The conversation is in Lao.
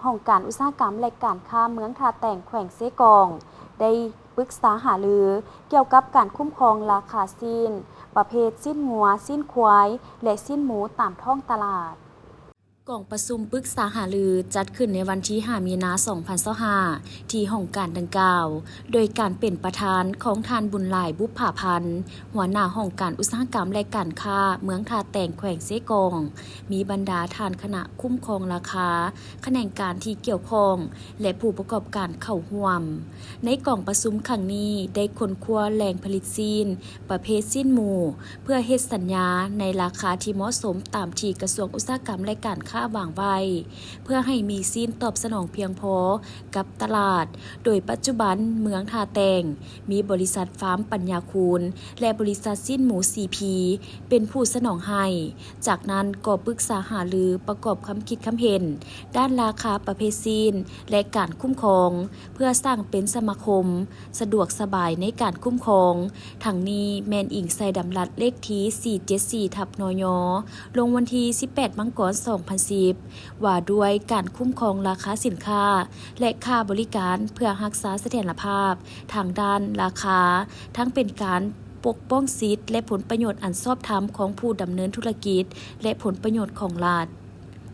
ຫ້ອງການອຸດສາຫະກຳ ແລະ ການຄ້າເມືອງທ່າແຕງ ແຂວງເຊກອງ ໄດ້ປຶກສາຫາລືກ່ຽວກັບການຄຸ້ມຄອງລາຄາຊີ້ນ ປະເພດຊີ້ນງົວ, ຊີ້ນຄວາຍ ແລະ ຊີ້ນໝູຕາມທ້ອງຕະຫຼາດ. ກອງປະຊຸມປຶກສາຫາລືຈັດຂຶ້ນໃນວັນທີຫ້າ ມີນາ ສອງພັນຊາວຫ້າ ທີ່ຫ້ອງການດັ່ງກ່າວ ໂດຍການເປັນປະທານຂອງທ່ານ ບຸນຫຼາຍ ບຸບຜາພັນ ຫົວໜ້າຫ້ອງການອຸດສາຫະກຳ ແລະ ການຄ້າເມືອງທ່າແຕງ ແຂວງເຊກອງ, ມີບັນດາທ່ານຄະນະຄຸ້ມຄອງລາຄາ, ຂະແໜງການທີ່ກ່ຽວຂ້ອງ ແລະ ຜູ້ປະກອບການເຂົ້າຮ່ວມ. ໃນກອງປະຊຸມຄັ້ງນີ້ ໄດ້ຄົ້ນຄວ້າແຫຼ່ງຜະລິດຊີ້ນ ປະເພດຊີ້ນໝູ ເພື່ອເຮັດສັນຍາໃນລາຄາທີ່ເໝາະສົມຕາມທີ່ກະຊວງອຸດສາຫະກຳ ແລະ ການຄ້າວາງໄວ້ ເພື່ອໃຫ້ມີຊີ້ນຕອບສະໜອງພຽງພໍກັບຕະຫຼາດ, ໂດຍປັດຈຸບັນເມືອງທ່າແຕງມີບໍລິສັດຟາມປັນຍາຄູນ ແລະ ບໍລິສັດຊີ້ນໝູ ຊີພີ ເປັນຜູ້ສະໜອງໃຫ້. ຈາກນັ້ນກໍປຶກສາຫາລືປະກອບຄຳຄິດຄຳເຫັນດ້ານລາຄາປະເພດຊີ້ນ ແລະ ການຄຸ້ມຄອງ ເພື່ອສ້າງເປັນສະມາຄົມສະດວກສະບາຍໃນການຄຸ້ມຄອງ. ທັງນີ້ແມ່ນອີງໃສ່ດຳລັດເລກທີ ສີ່ເຈັດສີ່ ທັບ ນຍ ລົງວັນທີ ສິບແປດ ມັງກອນ ສອງພັນສິບ ວ່າດ້ວຍການຄຸ້ມຄອງລາຄາສິນຄ້າ ແລະ ຄ່າບໍລິການ ເພື່ອຮັກສາສະຖຽນລະພາບທາງດ້ານລາຄາ, ທັງເປັນການປົກປ້ອງສິດ ແລະ ຜົນປະໂຫຍດອັນຊອບທຳຂອງຜູ້ດຳເນີນທຸລະກິດ ແລະ ຜົນປະໂຫຍດຂອງລັດ.